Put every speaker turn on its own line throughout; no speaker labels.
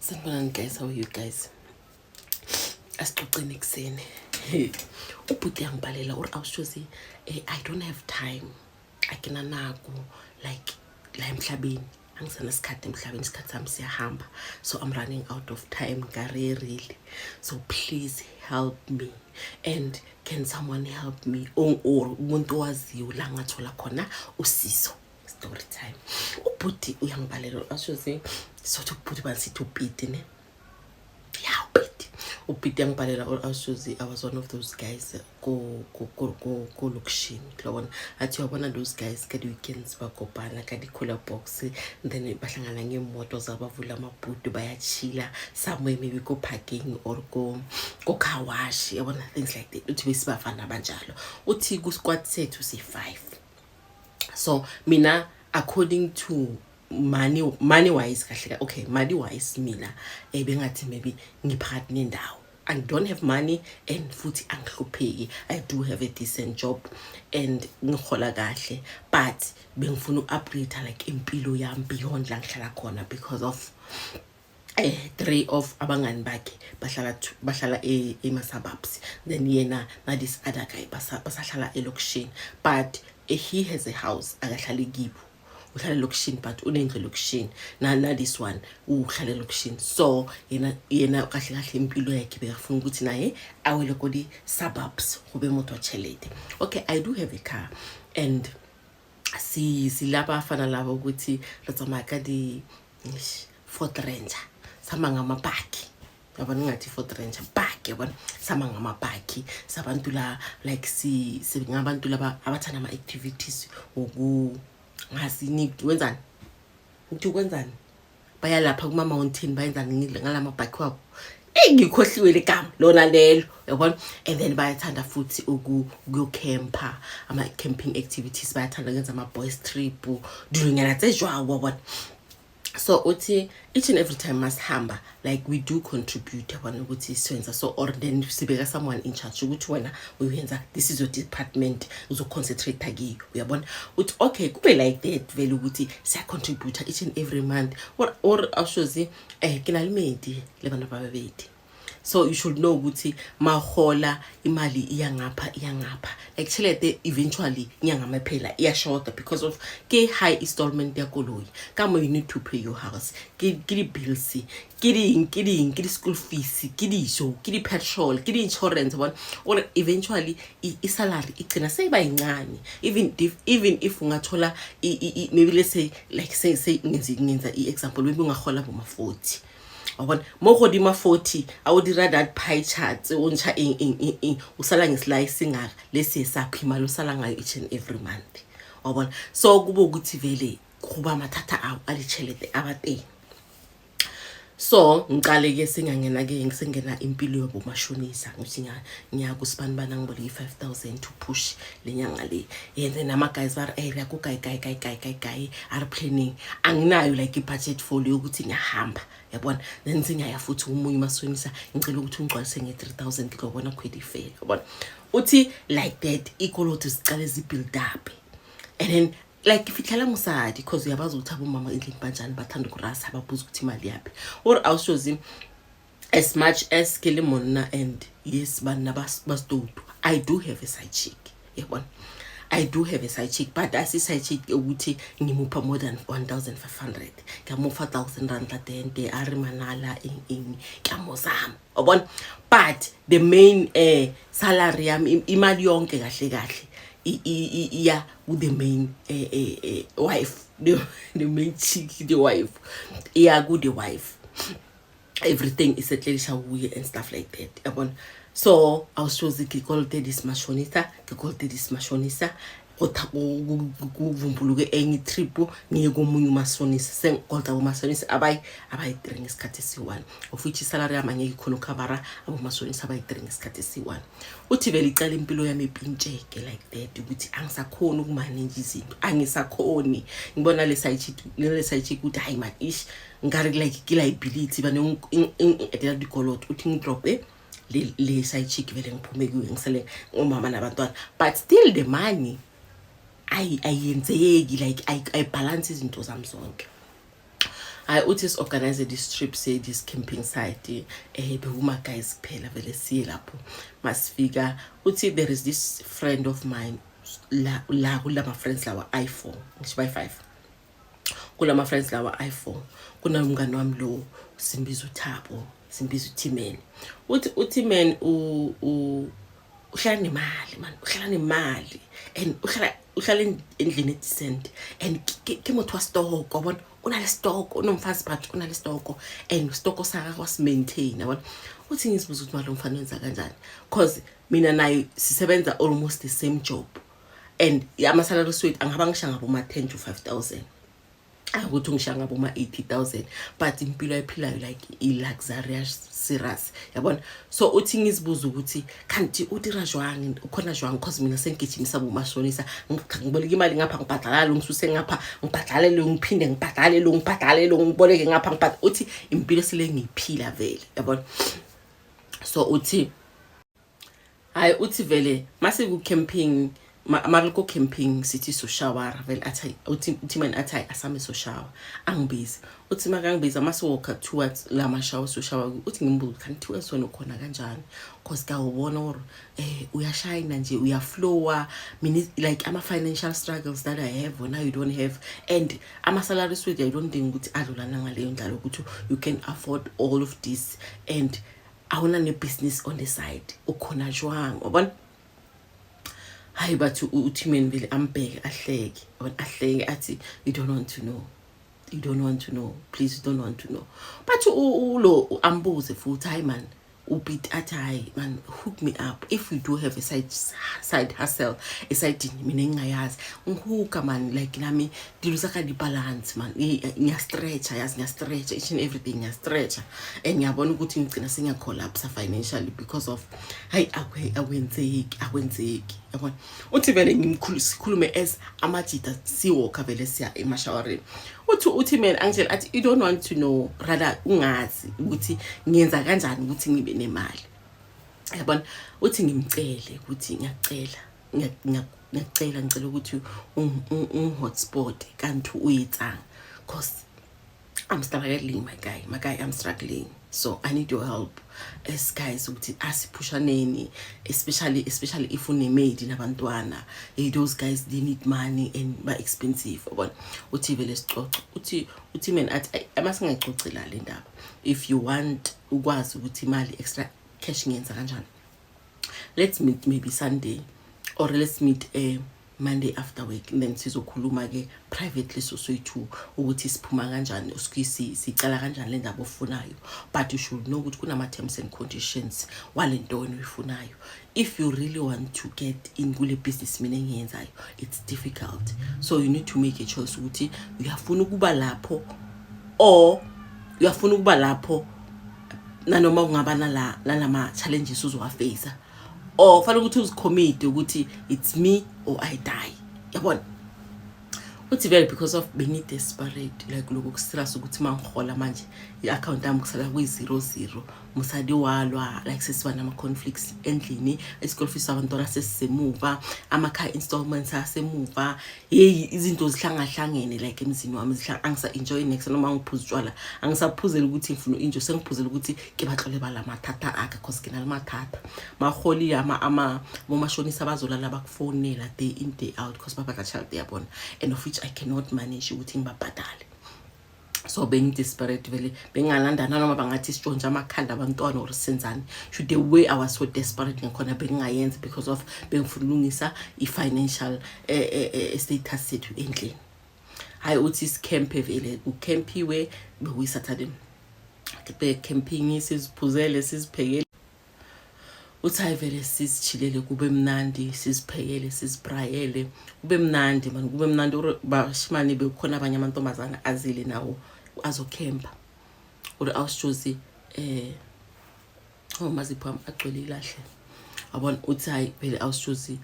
Sanibonani guys, how are you guys? Asixoxeni ekuseni. Ubhuti yangibhalela uri awushozi, I don't have time. Akinanako like la emhlabeni. Angisenasikhathi emhlabeni, isikhathi sami siyahamba. So I'm running out of time really. So please help me. And can someone help me? Or umuntu owaziyo la ngathola khona usizo. Story time. Ubhuti uyangibhalela ashozi, sothi ubhuti basithi upiti ne. Ya, upiti. Upiti yangibhalela awushozi, I was one of those guys ko lokishini. Uyabona, athi uyabona those guys ka di-weekends bakopana ka di-cooler box, then bahlangana ngeemoto zabo, bavula amabhudu, bayachila somewhere, maybe ko-parking or ko-car wash, yabona, things like that. Uthi besibafana abanjalo. Uthi ku-squad sethu si-five. So mina, according to money wise, kahle, okay, money wise, mina bengathi maybe ngiphakathi nendawo. I don't have money and futhi angihlupheki. I do have a decent job and ngihola kahle, but bengifuna uku-upgrade like impilo yami beyond la ngihlala khona because of three of abangani bakhe bahlala ema-suburbs, then yena na this other guy basahlala elokishini, but he has a house, akahlali kibo, uhlala elokishini, but unendlu elokishini. Na this one uhlala elokishini. So yena kahle kahle impilo yakhe bekafuna ukuthi naye awele ko di-suburbs, kube motho wa tšhelete. Okay, I do have a car and si silaba afana labo ukuthi re tsamaya ka di, eish, Ford Ranger, sama ngamabhaki, yabona, ingathi Ford Ranger bakkie, yabona, sama ngamabhaki sabantu la, like si ngabantu laba abathanda ama-activities woku ngazi ni wenzani, ngithi ukwenzani, baya lapha kuma-mountain, bayenzani ngala mabhaki wabo. Eyi, ngikhohliwe legama lona lelo, yabona. And then bayathanda futhi ukuyokhempa, ama-camping activities, bayathanda ukwenza ama-boys trip, dilonyana tse jwalo, wabona. So uthi each and every time masihamba, like we do contribute, yabona, ukuthi siyenza so, or then sibeka someone in charge ukuthi wena uyenza, this is your department, uzoconcentrate kiyo, uyabona. Uthi okay, kube like that vele ukuthi siyacontribute each and every month or awushozi, ke na le medi le bana ba babedi. So you should know ukuthi mahola imali iya ngapha, iya ngapha, like tšhelete eventually inyanga maphela iyashoda because of ke high installment ya koloi, ka mo you need to pay your house, ke di-bills, ke ding, ke ding, ke di-school fees, ke dijo, ke di-petrol, ke di-insurance, bona. Or eventually i-salary igcina seyiba yincane, even if ungathola maybe let's say, like say ngenza i-example, maybe ungahola boma-40, wa bona, mo godima 40 a o dira that pie chart, o ntšha eng, eng, eng, eng, o sala ngeslice singaka lesi esakho, imali osala ngayo each and every month, wa bona. So kube ukuthi vele kuba mathata awo a ditšhelete a ba teng. So ngiqale-ke sengiyangena-ke, sengena impilo yobomashonisa, ngithi ngiya kusibanibani, angiboleke i-5,000 to push le nyanga le. And then ama-guys ba re, re ya ko kae, kae, kae, kae, kae, kae, a re planning. Anginayo like i-budget for leyo ukuthi ngiyahamba, yabona. Then sengiyaya futhi omunye umashonisa, ngicela ukuthi ungigcwalise nge-3,000, ngizobona kgwedi ifela, yabona. Uthi like that ikoloto zicale zi-build up and then like fitlhela mosadi, because uyabazi ukuthi abomama endlini banjani, bathanda ukurasa, babuza ukuthi imali yaphi. Or awushozi, as much as ke le monna and yes, banna ba stoutu, I do have a side chick, yabona. I do have a side chick, but asi side chick ukuthi ngimupha more than 1500. Ngiyamupha R1000 la tente a re manala eng eng, kuyamozama, wabona. But the main salary yami, imali yonke kahle kahle iya ku the main wife, the main chick, the wife, iya ku the wife. Everything isetlelisha kuye and stuff like that, yabona. So awushozi, ke kolote this mashonisa, ke kolote this mashonisa, kuvumbuluke enye itrip, ngiye komunye umashonisa, sengikolota abomashonisa abayi-three ngesikhathi esiyi-one, of which isalary yami angeke ikhona ukukhavara abomashonisa abayi-three ngesikhathi esiyi-one. Uthi vele icala impilo yami ipintsheke like that, ukuthi angisakhoni ukumanage izinto, angisakhoni. Ngibona le side chick, le side chick ukuthi hayi man, ish, nkare like ke liability bane ngi-edela dikoloto. Uthi ngidrope le side chick vele, ngiphume kuyo, ngisele ngomama nabantwana, but still the money ayenzeki, like ayibalance izinto zami zonke. Hayi, uthi si-organize this trip, say this camping site, bekuma guys kuphela vele. Siye lapho, masifika uthi there is this friend of mine la la kulama friends lawa i4, ngisho by 5 kulama friends lawa i4, kunomngani wami lo simbiza uThabo, simbiza uTimeni. Uthi uTimeni u u uhlala nemali man, uhlala nemali and uhlala endlini edecent and ke motho wa stoko, wabona, unale stoko, unomfazi but unale stoko and stoko saka kwasi-maintain, yabona. Uthi ngizibuza ukuthi malo mfana wenza kanjani, 'cause mina naye sisebenza almost the same job and ama-salary wethu angaba ngisha ngabo ma-10 to 5000, akuthi ngisha ngabo ma-80 000, but impilo ayiphilayo like i-luxurious serious, yabona. So uthi ngizibuza ukuthi kanti o dira jwang, ukhona jwang, 'cause mina sengigijimisa bomashonisa, ngiboleka imali ngapha, ngibhadala lo, ngisuse ngapha, ngibhadale lo, ngiphinde ngibhadale lo, ngibhadale lo, ngiboleke ngapha, ngibhadale. Uthi impilo sele ngiyiphila vele, yabona. So uthi hayi, uthi vele mase ku camping, mariko camping, sithi soshawara vele. Athi uthi man, athi hayi, asame soshawa, angibizi. Uthi makangibiza, masiwalka towards la mashawa soshawa, uthi ngimbuza, kanti wena ukhona kanjani, 'cause kawubona or uyashayina nje, uyaflowa. Mina like ama financial struggles that I have, wena you don't have, and ama salaries wethu I don't think ukuthi adlulana ngaleyo ndlela ukuthi you can afford all of this and awuna ne-business on the side, ukhona jwang, wabona. Hayi, bathi uthi mina vele ambheke, ahleke, yabona, ahleke, athi, "You don't want to know, you don't want to know, please, you don't want to know." But ulo ambuze futhi, hayi man, uPete athi, hayi man, hook me up if you do have a side hustle esayidini mina engingayazi, ngihooka man, like nami dilo zaka di-balance man. Ngiyastretcha, yazi, ngiyastretcha each and everything, ngiyastretcha and ngiyabona ukuthi ngigcina sengiyacollapse financially because of hayi, akwenzeki, akwenzeki, yabona. Uthi vele ngimkhulu, sikhulume as amajita, siwalka vele siya emashawareni. Uthi mina angitshela, athi, "You don't want to know, rather ungazi ukuthi ngiyenza kanjani ukuthi ngibe nemali," yabona. Uthi ngimcele ukuthi ngiyacela, ngiyacela, ngicela ukuthi ungi-hotspot kanti uyitsanga, 'cause I'm struggling, my guy, my guy, I'm struggling. So I need your help as guys ukuthi asiphushaneni, especially if unemaid nabantwana. Hey, those guys, they need money and ba expensive, yabona. Uthi vele sicoce, uthi mina athi amasingayicoci la le ndaba. If you want ukwazi ukuthi imali extra cash ngiyenza kanjani, let's meet maybe Sunday or let's meet Monday after work and then sizokhuluma ke privately sosoyi-two ukuthi siphuma kanjani, sicala kanjani le ndaba ofunayo. But you should know ukuthi kunama-terms and conditions wale nto wena oyifunayo. If you really want to get in kule business mina engiyenzayo, it's difficult, so you need to make a choice ukuthi uyafuna ukuba lapho or uyafuna ukuba lapho nanoma kungaba nala nalama challenges uzowafacea, or fanele ukuthi uzicommit ukuthi it's me or I die, yabona. Uthi vele because of bengi-desperate, like lokhu kuserious ukuthi uma ngihola manje i-account yami kusala kuyi-zero zero, mosadi walwa, like sesiba nama-conflicts endlini, i-school fees abantwana sesisemuva, ama-car installments asemuva. Yeyi, izinto zihlangahlangene like emzini wami, angisa-enjoy next noma ngiphuza utshwala, angisaphuzeli ukuthi ngifuna u-enjoy, sengiphuzela ukuthi ke batlole bala mathata akhe, 'cause ke na le mathata maholi ama bomashonisa bazolala bakufonela day in, day out, 'cause ba batla tjhelete ya bona, and of which I cannot manage ukuthi ngibabhadale. So bengi-desperate vele, bengingalandana noma bangathi sitshontshe amakhanda abantwana or senzani. Should the way I was so desperate ngakhona, bengingayenza because of bengifuna ukulungisa i-financial status sethu endlini. Hayi, uthi sikhempe vele, kukhempiwe, bekuyi-Saturday be-camping, siziphuzele, siziphekele. Uthi hayi vele sizichilele, kube mnandi, siziphekele, sizibrayele, kube mnandi mani, kube mnandi. Uri bashimane, bekukhona abanye amantombazana azile nawo azokhempa. Uri awusitshozi oh, mazipho ami agcwele ilahle, yabona. Uthi hayi vele awusitshozi,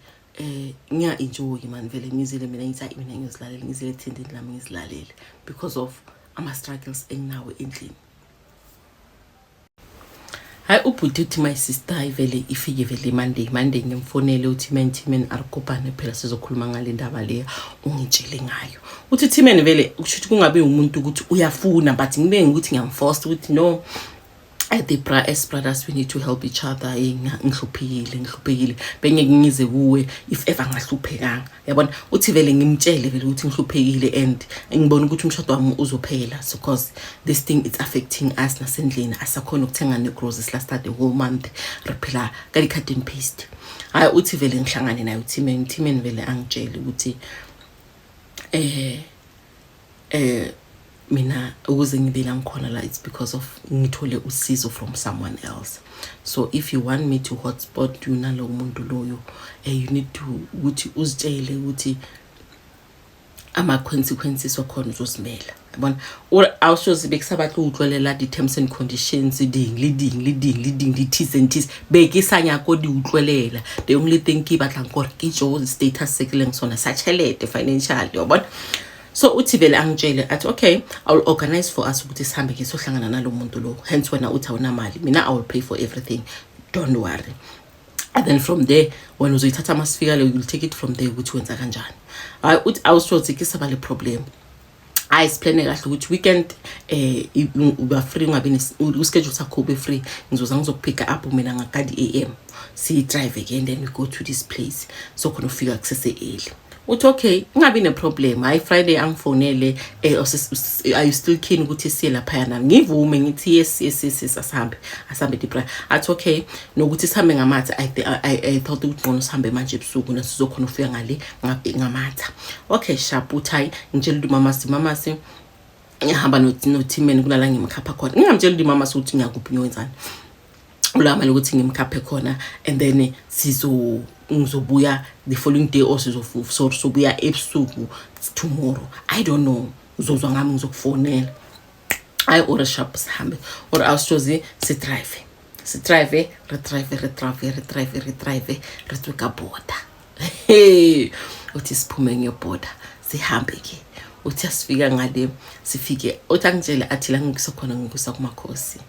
ngiya-enjoy man vele, ngizile mina, ngithi hayi mina ngiyozilalela, ngizile ethendeni lami ngizilalele because of ama-struggles enginawo endlini. Hayi, ubhuti uthi, my sister, ivele ifike vele Monday. Monday ngimfonele uthi, man, Timen, arikopane phela, sizokhuluma ngale ndaba leya ungitshele ngayo. Uthi Timen vele kusho ukuthi kungabe umuntu ukuthi uyafuna, but ngibe ngikuthi ngiyamforce ukuthi no, at the bra as brothers we need to help each other. Hey, ngihluphekile, ngihluphekile, bengeke ngize kuwe if ever ngahluphekanga, yabona. Uthi vele ngimtshele vele ukuthi ngihluphekile and ngibona ukuthi umshado wami uzophela, so cause this thing, it's affecting us nasendlini, asakhona ukuthenga ne-groceries. Last the whole month re phela ka di-cut and paste. Hayi, uthi vele ngihlangane naye uTimen. Timen vele angitshele ukuthi mina ukuze ngibe la ngikhona la, it's because of ngithole usizo from someone else. So if you want me to hotspot you nalo muntu loyo, you need to ukuthi uzitshele ukuthi ama-consequences wakhona uzozimela, yabona. Awushozi bekusabatla utlwelela di-terms and conditions, ding le ding le ding le ding, di-t's and t's, be ke sa nyako di utlwelela. The only thing ke batlang kore ke jo status se ke leng sona sa tšhelete, financial, yabona. So uthi vele angitshele athi, okay, I will organize for us ukuthi sihambe ke sohlangana nalo muntu lo. Hence wena uthi awunamali, mina I will pay for everything, don't worry. And then from there wena uzoyithatha masifika le, you'll take it from there ukuthi wenza kanjani. Hayi, uthi awushothi ke saba le problem. Hayi, siplane kahle ukuthi weekend uba free, ungabi uschedule sakho ube free, ngizoza ngizokupicka up mina ngakadi am, siyi-drive ke and then we go to this place, so khona ufika kusese early. Uthi okay, ungabi ne-problem. Hayi, Friday angifonele, are you still keen ukuthi siye laphayana? Ngivume, ngithi yes, asihambe, asihambe dipra. Athi okay, nokuthi sihambe ngamatha. I thought ukuthi ngcono sihambe manje ebusuku, nasizokhona ufika ngale ngamatha. Okay, sharp. Uthi hayi, ngitshela ukuthi mamasi, mamasi, ngihamba noTimen kunala ngimkhapha khona. Ngingamtshela ukuthi mamasi ukuthi ngiyakuphi, ngiyokwenzani, ulamali ukuthi ngimkhaphe khona and then sizo ngizobuya the following day or sizo sobuya ebusuku tomorrow, I don't know, uzozwa ngami, ngizokufonela. Hayi, ore sharp, sihambe. Or awushozi sidrive, sidrive, re drive, re drive, re drive, re drive, re tswe ka border. Hey, uthi siphume ngeborder, sihambe ke. Uthi asifika ngale, sifike, uthi angitshele athi la ngikusa khona, ngikusa kumakhosi,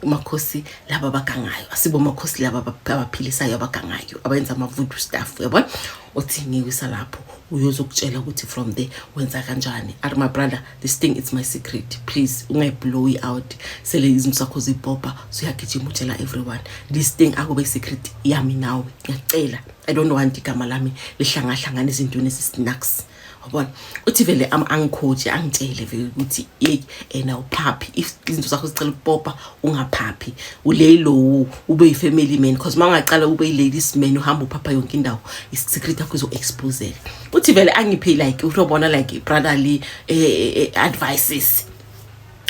umakhosi laba abagangayo, asibo makhosi laba abaphilisayo, abagangayo, abayenza ama-voodoo stuff, uyabona. Uthi ngikusa lapho, uyozokutshela ukuthi from there wenza kanjani. Ari, my brother, this thing, it's my secret, please ungayiblowi out sele izinto zakho zipopa, suyagijima utshela everyone. This thing akube secret yami nawe, ngiyacela. I don't want igama lami lihlangahlangana ezintweni ezi-snacks, wabona. Uthi vele angicoache, angitshele vele ukuthi hey, ena uphaphi, if izinto zakho zicela ukupopa, ungaphaphi, ulay low, ube yi-family man, because uma ungaqala ube yi-ladies man, uhamba uphapha yonke indawo, i-secret yakho izo-exposeka. Uthi vele angiphe like utobona like brotherly advices.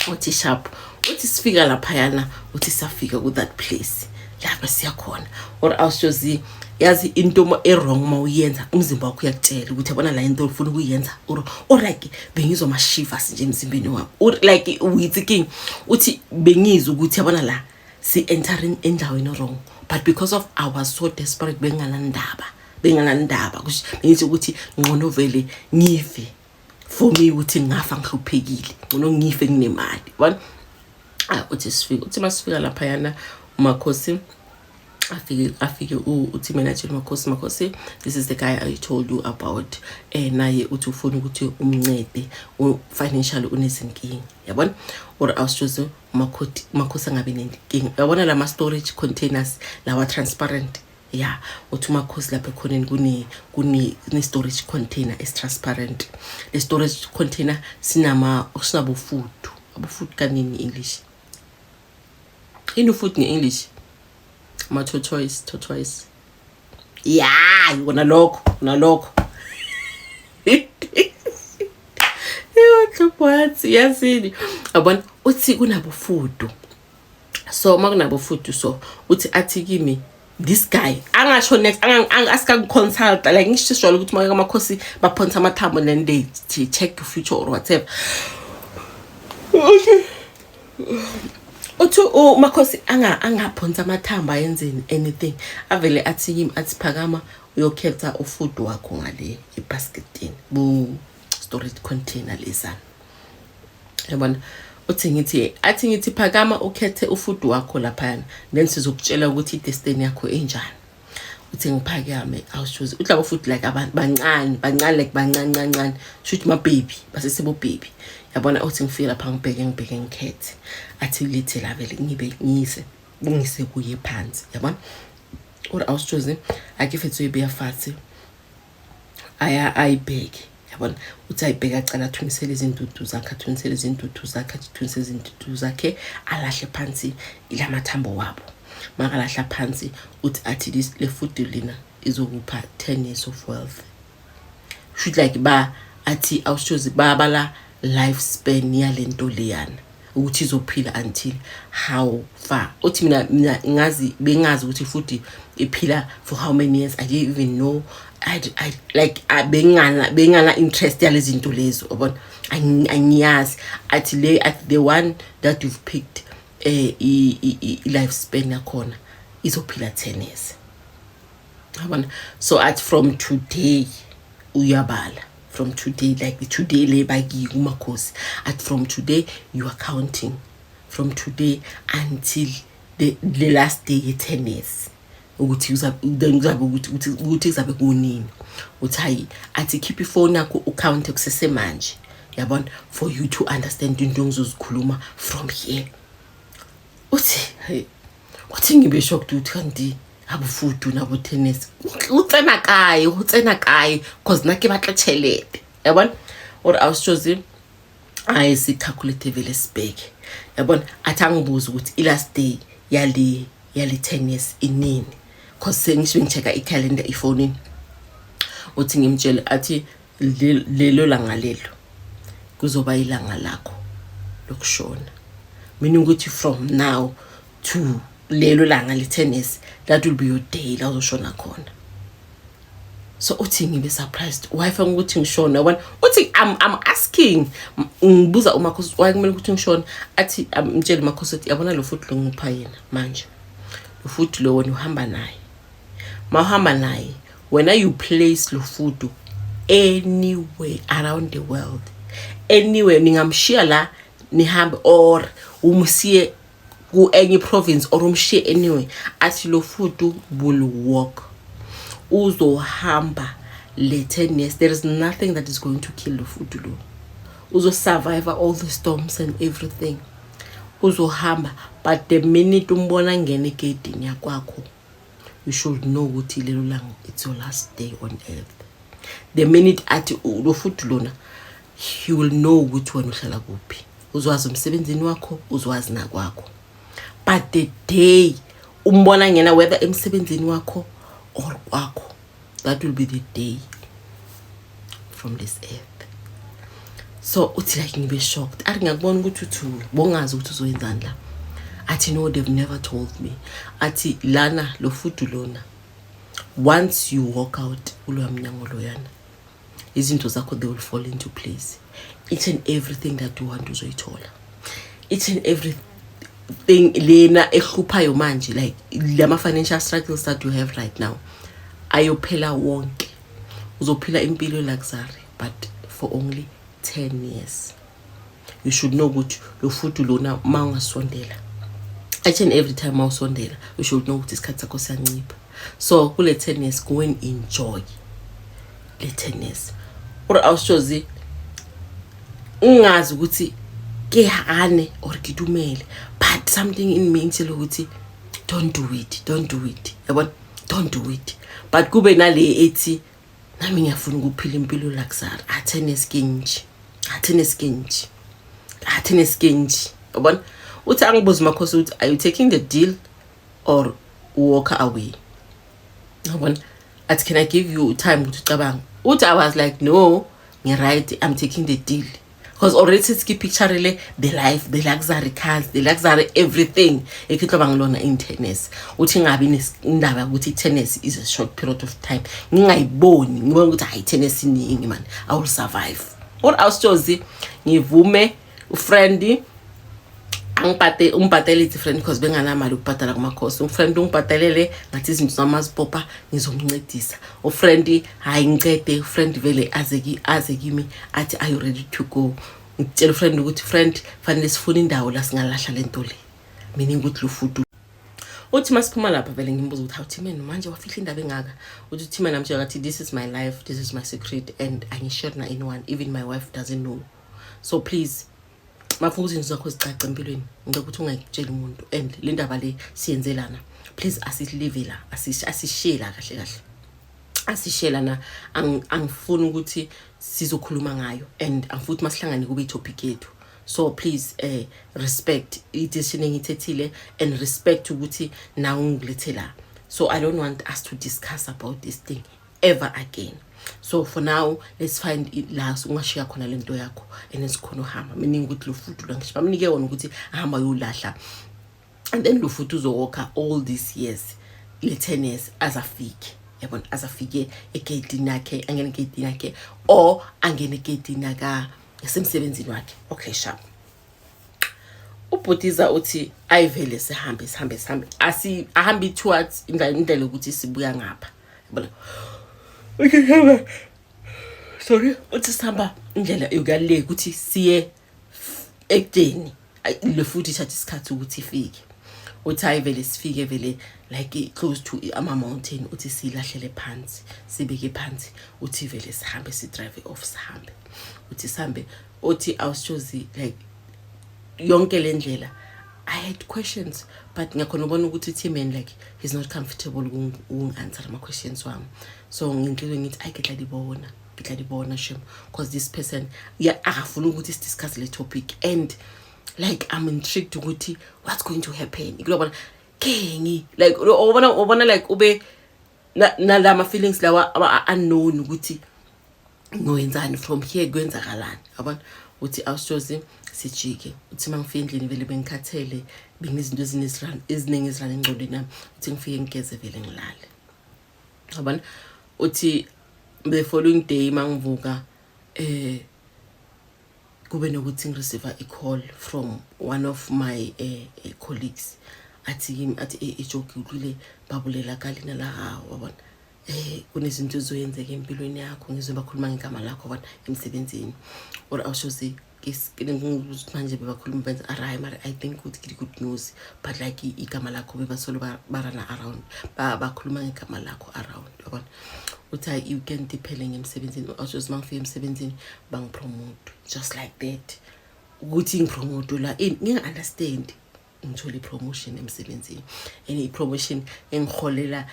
Uthi sharp. Uthi sifika laphayana, uthi safika ku-that place lapha siyakhona. Or awushozi, yazi into e-wrong uma uyenza, umzimba wakho uyakutshela ukuthi yabona la into ufuna ukuyenza, or like bengizwa ama-shivers nje emzimbeni wami, or like uyitsi king. Uthi bengizwa ukuthi yabona la si-entering endaweni wrong, but because of I was so desperate, benginganandaba, benginganandaba. Bengithi ukuthi ngcono vele ngife, for me ukuthi ngingafa ngihluphekile, ngcono ngife nginemali, yabona. Ah, uthi sifike, uthi masifika laphayana, umakhosi afike uthi mina tshela umakhosi, makhosi, this is the guy I told you about. Naye uthi ufuna ukuthi umncede financially, unezinkinga, yabona. Or awushoze umakhosi, umakhosi angabi nenkinga, yabona lama storage containers lawa transparent ya. Uthi umakhosi lapha ekhoneni kune storage container esi-transparent. Le storage container sinama sinabofudu, abofudu kanini English, yini ufudu nge-English? Ama-tortoise, tortoise ya, yona lokho, yona lokho. Iwahluphathi yazini, yabona. Uthi kunabofudu, so uma kunabofudu, so uthi athi kimi this guy angasho next asikakuconsulta, like ngisho sijwayele ukuthi uma amakhosi baphonsa amathambo and then they check your future or whatever. Okay, uthi umakhosi angaphonsa amathambo, ayenzeni anything, avele athi kimi, athi phakama uyokhetha ufudu wakho ngale ebasketini bu storage container lezana, yabona. Uthi ngithi, athi ngithi, "Phakama ukhethe ufudu wakho laphayana, then sizokutshela ukuthi i-destiny yakho enjani." Uthi ngiphakame, awushozi, uthi labo futhi like abantu bancane bancane, like bancane kancane, shuthi ma-baby, basesebo-baby, yabona. Uthi ngifike lapha, ngibheke, ngibheke, ngikhethe. Athi lithe la vele ngibe ngiyise ngise kuye phansi, yabona. Uri awushozi ake fethu uyibeya fatshe, aya ayibheke, yabona. Uthi ayibheke, acala athunisele izindudu zakhe, athunisele izindudu zakhe, athunisele izindudu zakhe, alahle phansi ilamathambo wabo. Makalahla phansi, uthi athi le fudu lena izokupha 10 years of wealth. Should like ba athi awushozi babala life span yalento leyana ukuthi izophila until how far. Uthi mina ngazi, bengazi ukuthi futhi iphila for how many years. I didn't even know. I like bengana interest yalezi zinto lezo, yabona. Angiyazi. Athi le, athi the one that you've picked, i life span yakhona izophila 10 years, yabona. So athi from today uyabala, from today, like today le bakiyo kumakhosi, athi from today you are counting from today until the last day ye-10 years, ukuthi then kuzabe ukuthi kuzabe kunini. Uthi hayi, athi keep ifoni yakho, u-count kusesemanje, yabona, for you to understand into engizozikhuluma from here. Uthi hey, uthi ngibe shocked ukuthi kanti abufudu nabo tennis o tsena kae, go tsena kae, 'cause nna ke batla tšhelete, yabona. Ore awusitshozi hayi, si-calculate vele, sibheke, yabona. Athi angibuze ukuthi i-last day yale 10 years inini, 'cause sengisho ngi-check-a ikhalenda efonini. Uthi ngimtshele, athi lelo langa lelo kuzoba ilanga lakho lokushona, meaning ukuthi from now to lelo langa le-10 years, that will be your day la uzoshona khona. So uthi ngibe surprised, why fanele ukuthi ngishone, yabona. Uthi I'm asking, ngibuza umakhosi, why kumele ukuthi ngishone? Athi mtshele umakhosi ukuthi yabona lo futhi lo ngipha yena manje, lo futhi lo wena uhamba naye, mawuhamba naye wena, you place lo fudu anywhere around the world, anywhere. Ningamshiya la nihambe or umsiye ku-enye province or umshiye anywhere. Athi lo fudu will walk, uzohamba le 10 years. There is nothing that is going to kill lo fudu lo. Uzo-survive all the storms and everything, uzohamba. But the minute umbona ngena egeyidini yakwakho, you should know ukuthi lelo langa, it's your last day on earth. The minute athi lo futhi lona, he will know ukuthi wena uhlala kuphi, uzwazi umsebenzini wakho, uzwazi nakwakho. But the day umbona ngena, whether emsebenzini wakho or kwakho, that will be the day from this earth. So uthi like ngibe shocked. Athi ngiyakubona ukuthi uthule, bongazi ukuthi uzoyenzani la. Athi no, they've never told me. Athi lana lo fudu lona, once you walk out kuloya mnyango loyana, izinto zakho, they will fall into place. Each and everything that you want uzoyithola, each and everything lena ehluphayo manje, like lama financial struggles that you have right now, ayophela wonke. Uzophila impilo luxury, but for only 10 years. You should know ukuthi lo futhi lona, uma ungasondela, each and every time mawusondela, you should know ukuthi isikhathi sakho siyancipha. So kule 10 years, go and enjoy le 10 years. Ore awushozi ngingazi ukuthi ke hane or ke dumele, but something in me ngitshela ukuthi don't do it, don't do it, yabona, don't do it. But kube nale ethi nami ngiyafuna ukuphila impilo luxury, athene skinji, athene skinji, athene skinji, yabona. Uthi angibuze makhosi ukuthi are you taking the deal or walk away, yabona. Athi can I give you time ukuthi ucabange? Uthi I was like, no, ngi-right, I'm taking the deal, because already sesike-picture-ile the life, the luxury cars, the luxury everything e ke tlo bang lona in 10 years. Uthi ngabi indaba yokuthi 10 years is a short period of time, ngingayiboni, ngibona ukuthi hayi, 10 years iningi man, I will survive. Or awusitshozi ngivume u-friend angibhate, umbhatalele i-friend, because benganamali ukubhadala kumakhosi. U-friend ungibhatalele, ngathi izinto zami azipopa, ngizomncedisa u-friend. Hayi, ngicede u-friend vele aze kimi athi are you ready to go? Ngitshela ufriend ukuthi, "Friend, fanele sifune indawo la singalahla lento le," meaning ukuthi lo fudu. Uthi masiphuma lapha vele ngimbuza ukuthi, "Hawu Thimen, manje wafihla indaba engaka?" Uthi uThimen amtshela kathi, "This is my life, this is my secret and angishare na anyone, even my wife doesn't know. So please, mafuna ukuthi izinto zakho zicace empilweni, ngicela ukuthi ungayitsheli umuntu and le ndaba le siyenzelana, please asilive la, asishiye la kahle kahle, asishiye lana. Angifuni ukuthi sizokhuluma ngayo and angifuni ukuthi masihlangane kube i-topic yethu. So please, respect i-decision engiyithethile and respect ukuthi nawe ungilethe la. So I don't want us to discuss about this thing ever again. So for now, let's find la ungashiya khona lento yakho and then sikhona uhamba," meaning ukuthi lo fudu lo ngisho bamnike wona ukuthi ahamba ayolahla and then lo futhi uzowokha all these years, le 10 years, azafike, yabona, azafike egeyitini yakhe, angene egeyitini yakhe or angene egeyitini yaka yasemsebenzini wakhe. Okay, sharp. Ubhutiza uthi ayivele sihambe, sihambe, sihambe, asi ahambe towards indlela yokuthi sibuya ngapha, yabona. Okay, hamba, sorry. Uthi sihamba indlela yokuya ukuthi siye ekudeni. Le futhi ithatha isikhathi ukuthi ifike. Uthi hayi vele sifike vele like close to ama-mountain. Uthi siyilahlele phansi, sibeke phansi. Uthi vele sihambe, si-drive off, sihambe. Uthi sihambe. Uthi awushozi, like yonke le ndlela I had questions, but ngiyakhona ubona ukuthi T-Man, like, he's not comfortable ukungi-answer ama-questions wami. So ngenhliziyo ngithi, "Ayi, ke tla di bona, ke tla di bona shem," because this person, yeah, akafuni ukuthi si-discuss le topic and like I'm intrigued ukuthi what's going to happen. Kulobona kengi like ubona like ube nalama feelings lawa unknown ukuthi ngoyenzani from here, kwenzakalani, yabona. Uthi awushozi sijike. Uthi uma ngifika endlini vele bengikhathele, benginezinto eziningi ezirana engqondweni yami. Uthi ngifike ngigeze vele ngilale, yabona. Uthi the following day mangivuka, kube nokuthi ngireceive i-call from one of my colleagues. Athi kimi, athi, "Eh, ke utlwile ba bolela ka leina la gago, wa bona, kunezinto ezizoyenzeka empilweni yakho. Ngizwe bakhuluma ngegama lakho, bona, emsebenzini." Or awushozi manje bebakhuluma benza arayi, mara I think ukuthi ke di-good news, but like igama lakho bebasolo barana around, bakhuluma ngegama lakho around, yabona. Uthi hayi, i-weekend iphele ngemsebenzini. Awushozi uma ngifika emsebenzini bangipromote just like that, ukuthi ngipromote la ini nginga-understand. Ngithole i-promotion emsebenzini and i-promotion engiholela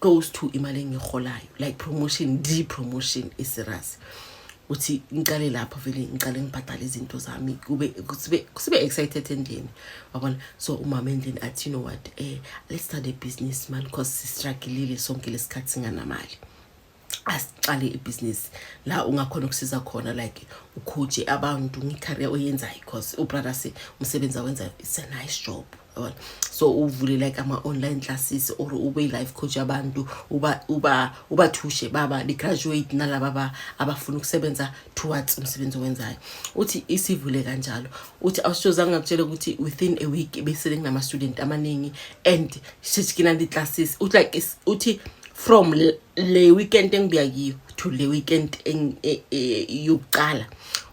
close to imali engiholayo, like promotion, the promotion is-serious. Uthi ngicale lapho vele ngicale ngibhadale izinto zami, kube sibe excited endlini, wabona. So umama endlini athi, "You know what, let's start a business, man, because sistrugglile sonke lesikhathi singanamali. Asiqale ibhizinisi la ungakhona ukusiza khona, like ucoache abantu nge-career oyenzayo, because ubrothers umsebenzi awenzayo, it's a nice job, yabona. So uvule like ama-online classes or ube i-life coach yabantu, uba ubathushe baba li-graduate nalaba abafuna ukusebenza towards umsebenzi owenzayo." Uthi isivule kanjalo. Uthi awushoza ngakutshela ukuthi within a week besele kunama-student amaningi and sesikina classes. Uthi like uthi from le weekend engibuya kiyo to le weekend yokuqala,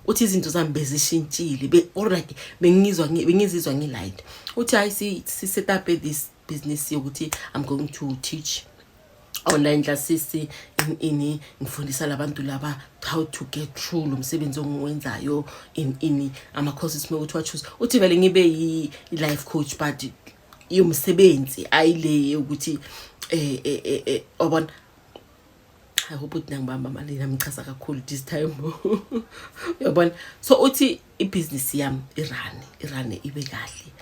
uthi izinto zami bezishintshile, or like bengizizwa ngi-light. Uthi hayi, si set up this business yokuthi I'm going to teach online classes in ngifundisa labantu laba how to get through lo msebenzi ongiwenzayo, in ama-courses ukuthi wa-choose. Uthi vele ngibe yi-life coach but yomsebenzi, ayile ukuthi wabona. I hope ukuthi nangibamba mali namichaza kakhulu this time, uyabona. So uthi ibhizinisi yami irane ibe kahle.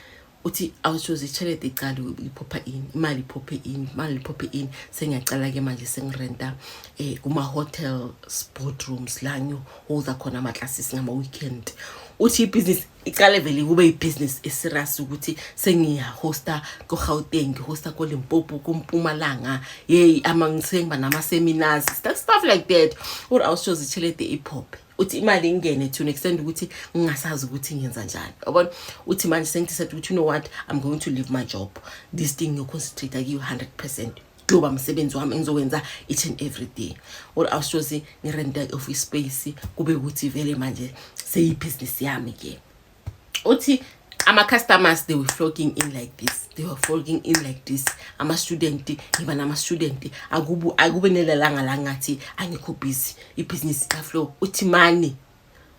Uthi awushoze itshelede icala iphopha in, imali iphophe in, imali iphophe in. Sengiyacala-ke manje sengirenta kuma-hotel boardrooms la ngiholda khona ama-classes ngama-weekend. Uthi ibhizinisi icale vele kube ibhizinisi eserious ukuthi sengiyahosta ko-Gauteng, ngihosta ko-Limpopo, ko-Mpumalanga, yeyi, ama sengiba nama-seminars, stuff like that. Uri awushoze itshelede iphophe. Uthi imali ingene to an extent ukuthi ngingasazi ukuthi ngenza njani, yabona. Uthi manje sengidecide ukuthi, you know what, I'm going to leave my job. This thing ngiyoconcentrate kiyo 100%. Kuyoba umsebenzi wami engizowenza each and every day. Or awushozi, ngirenta i-office space, kube ukuthi vele manje seyibhizinisi yami ke. Uthi ama-customers, they were flocking in like this, they were flocking in like this. Ama-student, ngiba nama-student, akube nelelanga la ngathi angikho busy, ibhizinisi ka-flow. Uthi money,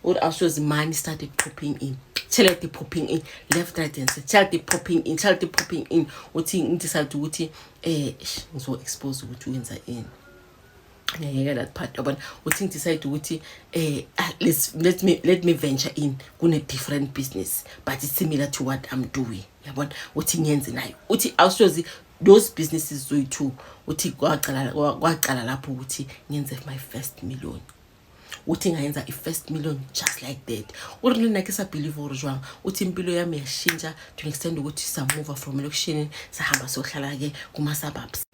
uthi awushozi, money started popping in, tšhelete popping in left, right and center, tšhelete popping in, tšhelete popping in. Uthi ngidecide ukuthi ngizo-expose ukuthi wenza ini, ngiyayeka that part, yabona. Uthi ngidecide ukuthi let me venture in kune different business, but it's similar to what I'm doing, yabona. Uthi ngiyenze nayo. Uthi awushozi, those businesses zoyi-two, uthi kwacala lapho ukuthi ngenze my first million. Uthi ngayenza i-first million just like that. Uri le nna ke sa believe gore jwang. Uthi impilo yami yashintsha to an extent ukuthi samuva from elokishini, sahamba sohlala-ke kuma-suburbs.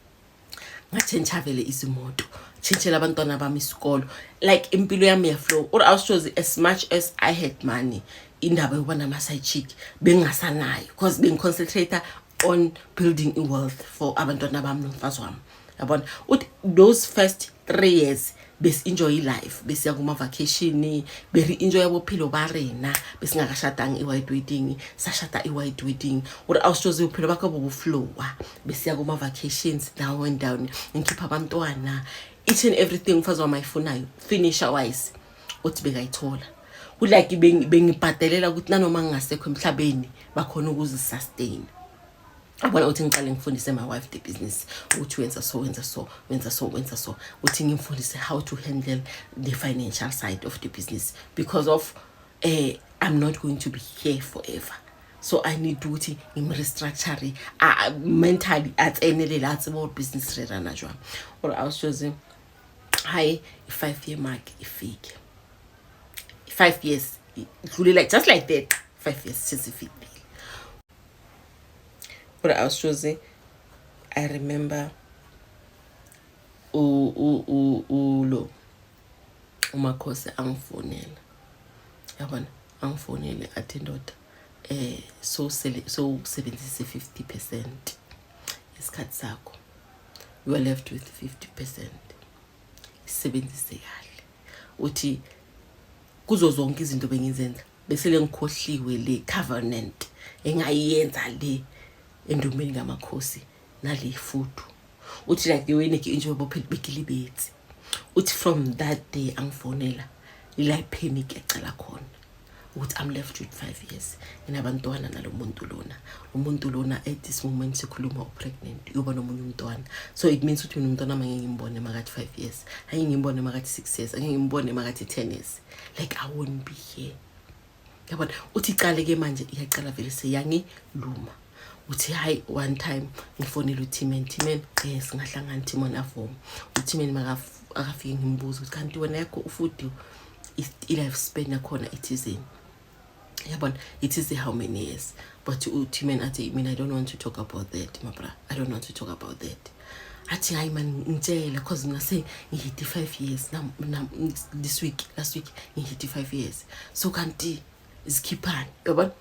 Ngatshentsha vele izimoto, tshintshela abantwana bami isikolo, like impilo yami yaflow. Or awushozi, as much as I had money, indaba yokuba nama-side chick bengingasanayo, because bengiconcentrate on building i-wealth for abantwana bami nomfazi wami, yabona. Uthi those first 3 years besi-enjoy i-life, besiya kuma-vacation, beri-enjoya bophilo ba rena. Besingakashadanga i-white wedding, sashada i-white wedding. Uri awushozi, bophelo bakho bobuflowa, besiya kuma-vacations down and down, ngikhipha abantwana, each and everything umfazi wami ayifunayo furniture wise, uthi bekayithola. Kulike bengibhadelela ukuthi nanoma ngingasekho emhlabeni bakhona ukuzisustain, yabona. Uthi ngiqale ngifundise my wife the business, ukuthi wenza so, wenza so, wenza so, wenza so. Uthi ngimfundise how to handle the financial side of the business because of I'm not going to be here forever, so I need ukuthi ngim-restructure mentally, atsenelele, a tsebe gore business re rana jwang. Or awushozi, hayi, i-5 year mark ifike, 5 years idlule like just like that, 5 years sesifikile. Or awushozi, I remember ulo umakhosi angifonela, yabona, angifonele athi, "Ndoda, so sele so usebenzise 50% isikhathi sakho, you are left with 50%, isebenzise kahle." Uthi kuzo zonke izinto bengizenza, bese ngikhohliwe le covenant engayenza le endumbeni kamakhosi nale fudu. Uthi like the way ne ke enjoy bophelo, bekilibetse. Uthi from that day angifonela, ila panic yacala khona, ukuthi I'm left with 5 years, nginabantwana nalo muntu lona, umuntu lona at this moment sikhuluma u-pregnant, uyoba nomunye umntwana. So it means ukuthi mina umntwana wami angeke ngimbone makathi 5 years, angeke ngimbone makathi 6 years, angeke ngimbone makathi 10 years. Like I won't be here, yabona. Uthi icale-ke manje, iyacala vele, seyangiluma. Uthi hayi, one time ngifonele uTimen, "Timen, singahlangana?" Timon avuma. UTimen akafike, ngimbuza ukuthi kanti wena yakho ufuthi i-life span yakhona ithizeni, yabona, it is how many years? But uTimen athi, "Mina I don't want to talk about that, mabra, I don't want to talk about that." Athi, "Hayi man, ngitshela, 'cause mina sengihit 5 years nam, this week, last week ngihit 5 years, so kanti zikhiphani?" Yabona.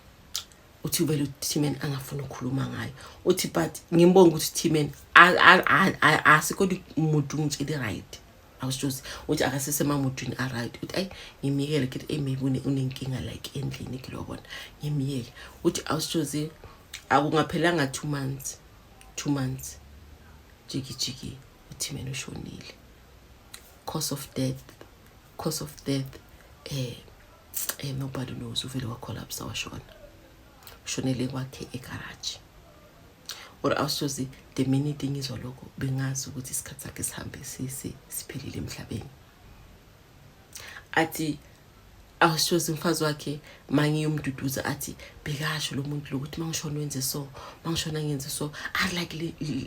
Uthi vele uTimen angafuni ukukhuluma ngayo. Uthi but ngimbonga ukuthi Timen asikho umuntu ngitshele right. Awushozi, uthi akasesemamudwini a-right. Uthi ayi, ngimyekele, kithi ey, maybe unenkinga like endlini kilobona, ngimyeke. Uthi awushozi, akungaphelanga 2 months, 2 months, jiki jiki, uTimen ushonile. Cause of death, cause of death, nobody knows. Uvele wacollapse, washona, ushonele kwakhe egaraji. Or awushozi, the minute ngizwa lokho, bengazi ukuthi isikhathi sakhe sihambe, siphelile emhlabeni. Athi awushozi, umfazi wakhe mangiyomduduza, athi bekasho lo muntu lokuthi mangishona wenze so, mangishona ngenze so. A like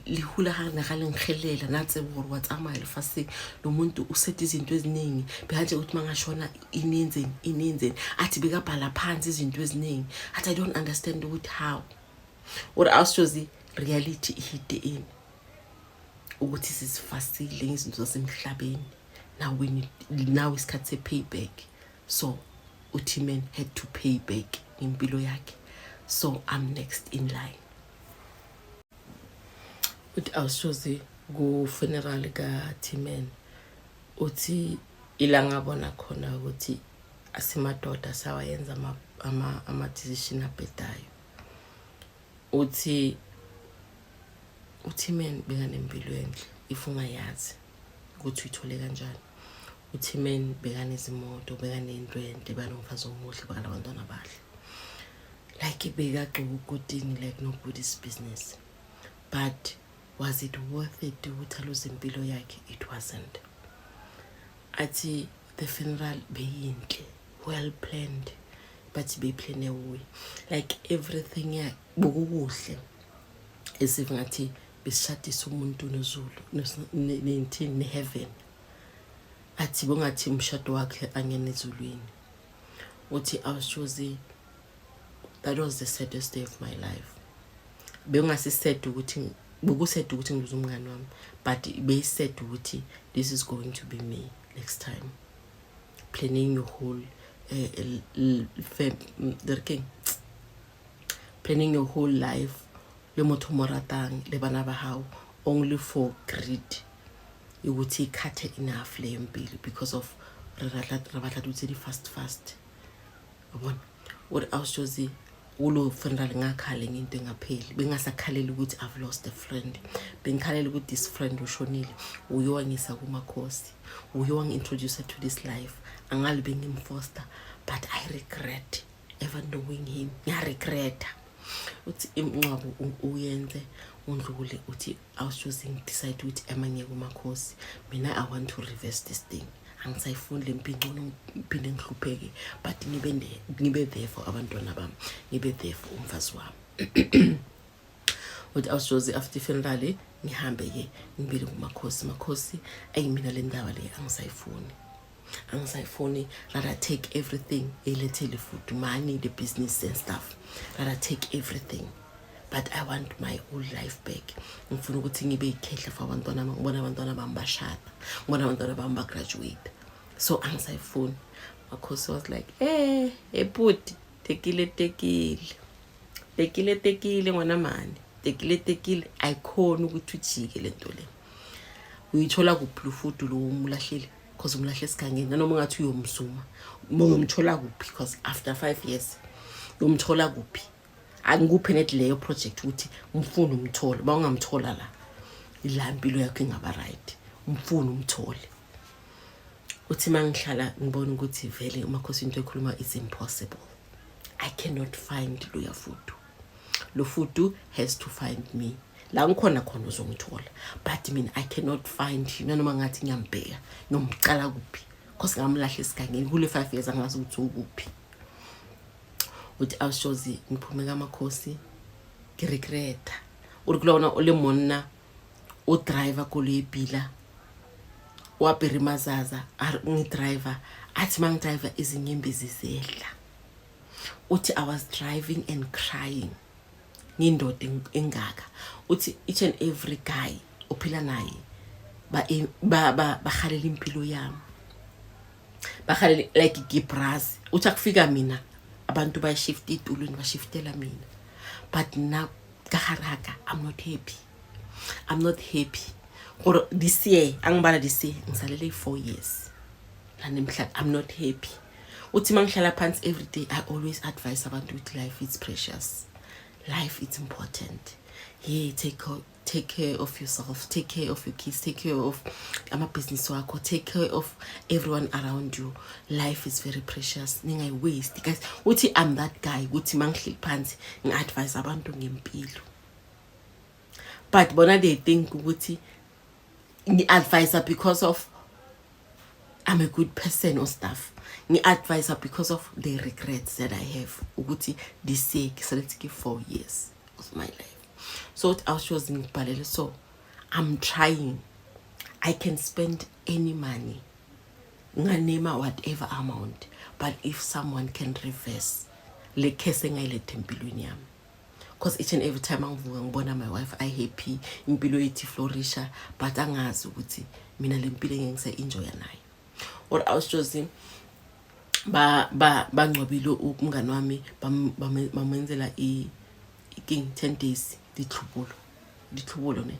lihula ga lengihelela na tsebe gore wa tsamaya lefatsheng, lo muntu usethe izinto eziningi, bekanje ukuthi mangashona inenzeni, inenzeni. Athi bekabhala phansi izinto eziningi. Athi I don't understand ukuthi how. Or awushozi, reality ihit in ukuthi sisifasile izinto zasemhlabeni. Now we need, now isikhathi se-payback. So uTimen had to pay back impilo yakhe, so I'm next in line. Uthi awushozi, Ku-funeral ka-T-Man, uthi ila ngabona khona ukuthi asimadoda sawayenza ama-decision abhedayo. Uthi uT-Man bekanempilo enhle, if ungayazi ukuthi uyithole kanjani. UT-Man bekanezimoto, bekanento enhle, bekanomfazi omuhle, bekanabantwana abahle, like bekagcoka ukotini like nobody's business. But was it worth it ukuthi aluze impilo yakhe? It wasn't. Athi the funeral beyinhle, well planned, but beyiplane wuye, like everything ya bokukuhle, esive ngathi besishadisa umuntu nezulu, nethini, ne-heaven. Athi bongathi umshado wakhe angene ezulwini. Uthi awushozi, that was the saddest day of my life. Bekungasi-sad ukuthi, beku-sad ukuthi ngiluze umngani wami, but beyi-sad ukuthi this is going to be me next time, planning your whole king, planning your whole life le motho mo ratang le bana ba hao, only for greed ukuthi ikhathe enough leyo mpilo, because of re batla dilo tse di fast fast, yabona. Uri awushozi, kulo funeral ngakhala ngento engapheli. Bengasakhaleli ukuthi I've lost a friend, bengikhalela ukuthi this friend ushonile, uye wangisa kumakhosi, uye wangi-introduce to this life. Angali bengimfoster, but I regret ever knowing him, ngiyaregreta. Uthi imncwabo uyenze undlule. Uthi awushozi, ngidecide ukuthi ema ngiye kumakhosi mina, I want to reverse this thing, angisayifuni le mpilo, ngcono ngiphinde ngihlupheke, but ngibe there for abantwana bami, ngibe there for umfazi wami. Uthi awushozi, after funeral ngihambe-ke ngibile kumakhosi. Makhosi, ayi, mina le ndaba le angisayifuni, angisayifuni. Rather take everything elethele food, money, the business and stuff. Rather take everything, but I want my whole life back. Ngifuna ukuthi ngibe yikhehla for abantwana bami, ngibona abantwana bami bashada, ngibona abantwana bami bagraduate, so angisayifuni. Makhosi was like, "Ebhuti, tekile, tekile, tekile, tekile, ngwana mani, tekile, tekile, ayikhona ukuthi ujike le nto le. Uyithola kuphi lo fudu lo umlahlile? Because umlahle esigangeni, nanoma ungathi uyomzuma, uyomthola kuphi? Because after 5 years uyomthola kuphi? Angikuphe nethi leyo project ukuthi umfune umthole. Uma ungamthola la, ila impilo yakho ingaba right. Umfune umthole." Uthi uma ngihlala ngibona ukuthi vele umakhosi into ekhuluma is impossible. I cannot find loya fudu. Lo fudu has to find me la ngikhona khona, uzongithola, but mina I cannot find him. Nanoma ngathi ngiyambheka, ngiyomcala kuphi? Cause ngamlahla esigangeni kule 5 years, angazi ukuthi ukuphi. Uthi awushozi, ngiphume kamakhosi ngiregreta. Uri kulona o le monna o driver koloi e pila, o apere mazaza, a re ngidriver. Athi ma ngidriver izinyembezi zehla. Uthi I was driving and crying, ngindoda engaka. Uthi each and every guy ophila naye bahalela impilo yami, bahalela like gibrazi. Uthi akufika mina, abantu bayashifta itulweni, bashiftela mina, but na ka gare ga ka I'm not happy, I'm not happy. Gore this year angibala, this year ngisalele i-4 years lanemhla, I'm not happy. Uthi uma ngihlala phansi every day, I always advise abantu ukuthi life is precious, life is important. Yeah, take care of yourself, take care of your kids, take care of amabhizinisi wakho, take care of everyone around you. Life is very precious, ningayi-waste, guys. Uthi I'm that guy ukuthi uma ngihleli phansi ngi-advise abantu ngempilo, but bona they think ukuthi ngi-advise because of I'm a good person or stuff. Ngi-advise because of the regrets that I have ukuthi this year ngisalethi ke 4 years of my life. So uthi awushozi, ngibhalele, so I'm trying. I can spend any money, nganema whatever amount, but if someone can reverse le case engayiletha empilweni yami, because each and every time angivuka ngibona my wife i-happy, impilo yethu iflourisha, but angazi ukuthi mina le mpilo engeke ngise-enjoya nayo. Or awushozi, ba ba bangcwabile umngani wami, bamenzela i king 10 days, ditlhobolo, ditlhobolo ne.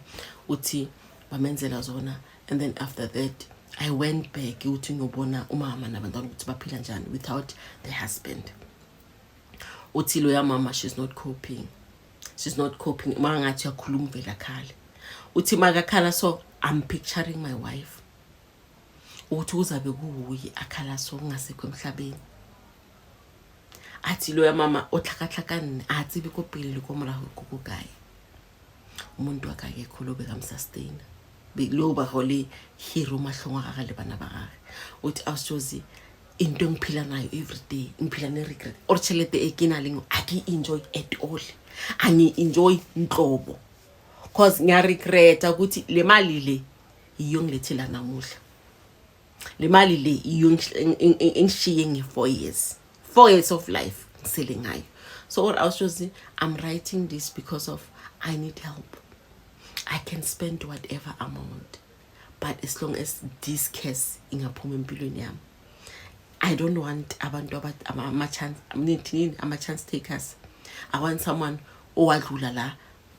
Uthi Bamenzela zona, and then after that I went back ukuthi ngiyobona umama nabantwana ukuthi baphila njani without the husband. Uthi loya mama, she's not coping, she's not coping. Uma ngathi uyakhuluma, vele akhale. Uthi makakhala so, "I'm picturing my wife, ukuthi kuzabe kuwuye akhala so kungasekho emhlabeni." Athi loya mama o tlhakatlhakanne, a tsebe ko pele le ko morago ko ko kae. Umuntu wakhe akekho lo bekamsustaina, lo bagole hero mahlong wa gage le bana ba gage. Uthi, "Awusozi into engiphila nayo every day, ngiphila ne-regret or tšhelete e ke na leng a ke enjoy at all, angi-enjoy nhlobo, cause ngiyaregreta ukuthi le mali le yiyo ngilethela namuhla, le mali le iyo engishiye nge-4 years, 4 years of life ngisele ngayo." So or awushozi, "I'm writing this because of I need help. I can spend whatever amount, but as long as this case ingaphuma empilweni yami. I don't want abantu ama-chance, nithini, ama-chance takers. I want someone owadlula la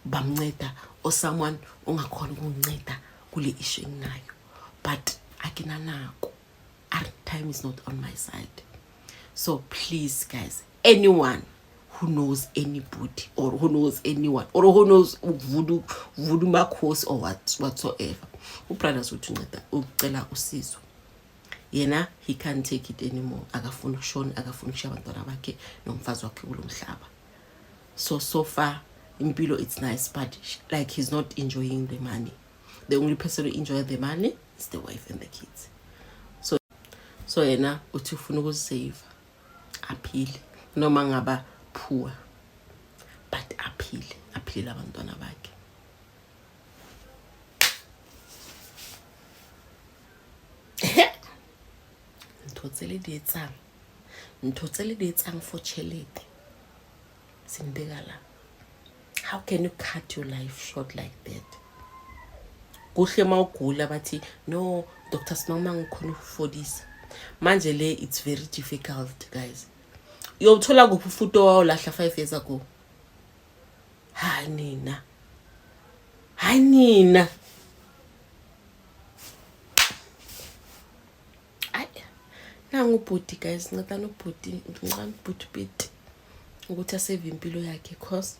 bamnceda or someone ongakhona ukunginceda kule issue enginayo, but akinanako. Time is not on my side. So please guys, anyone who knows anybody or who knows anyone or who knows voodoo, voodoo makhosi or what whatsoever." Ubrothers uthi unceda, ucela usizo. Yena he can't take it anymore, akafuni ukushona, akafuni ukushiya abantwana bakhe nomfazi wakhe kulo mhlaba. So far impilo, it's nice, but like, he's not enjoying the money. The only person who enjoy the money is the wife and the kids. So yena uthi ufuna ukuzisave, aphile noma ngaba poor, but aphile, aphilele abantwana bakhe. Ntho tse le di etsang, ntho tse le di etsang for tšhelete, sindibeka. How can you cut your life short like that? Kuhle uma ugula bathi, "No, Dr Simama, ngikhona ukufodisa." Manje le, it's very difficult, guys. Uyowuthola kuphi futhi owawulahla 5 years ago? Hayi nina, hayi nina. Ayi, nangu ubhuti, guys. Ncedani ubhuti, ngincane ubhuti bit ukuthi asave impilo yakhe, cause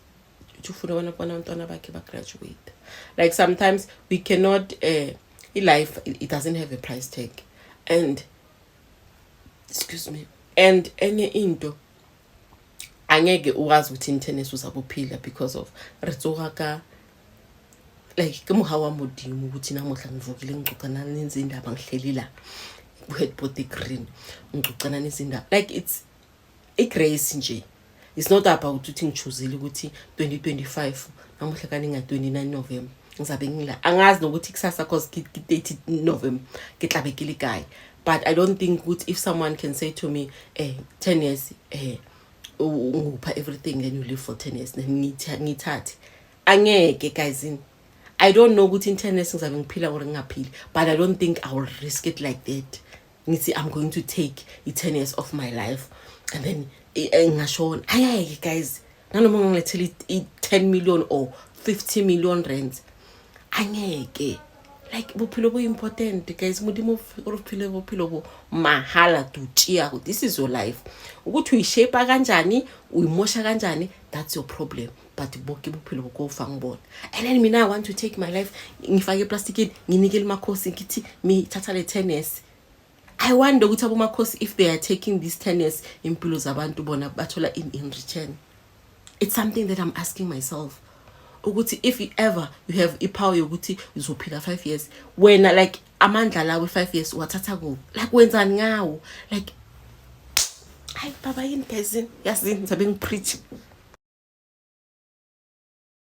uthi ufuna bona abantwana bakhe bagraduate. Like, sometimes we cannot, i-life, it doesn't have a price tag. And excuse me, and enye into, angeke ukwazi ukuthi in 10 years uzabe uphila, because of re tsoga ka, like, ke moha wa Modimo ukuthi namuhla ngivukile, ngixoxa nezindaba, ngihleli la ku-headboard green, ngixoxana nezindaba. Like, it's i-grace nje. It's not about ukuthi ngichoosile ukuthi 2025 namuhla kani nga-29 November ngizabe ngila. Angazi nokuthi kusasa, cause ke 30 November, ke tlabe ke le kae. But I don't think ukuthi if someone can say to me, 10 years, ungupha everything, then you live for 10 years, then ngithathe. Angeke, guys. I don't know ukuthi in 10 years ngizabe ngiphila or ngingaphili, but I don't think I will risk it like that, ngithi I'm going to take i-10 years of my life and then ngingashona. Ayeke, guys. Nanoma ngilethela i-10 million or 50 million rands, angeke. Like, bophelo bo important, guys. Modimo o re phile bophelo bo mahala to tšea. This is your life. Ukuthi uyishape kanjani, uyimosha kanjani, that's your problem, but boke bophelo bo ko fang bona. And then mina, I want to take my life, ngifake eplastikini, nginikele umakhosi, ngithi mi thatha le 10 years. I wonder ukuthi abomakhosi, if they are taking these 10 years impilo zabantu, bona bathola in return? It's something that I'm asking myself, ukuthi if you ever you have ipower yokuthi uzophila 5 years, wena, like, amandla lawo 5 years uwathatha kuphi? Like, wenzani ngawo? Like, hayi baba, yini, guys? Yazini, ngizabe ngipreach.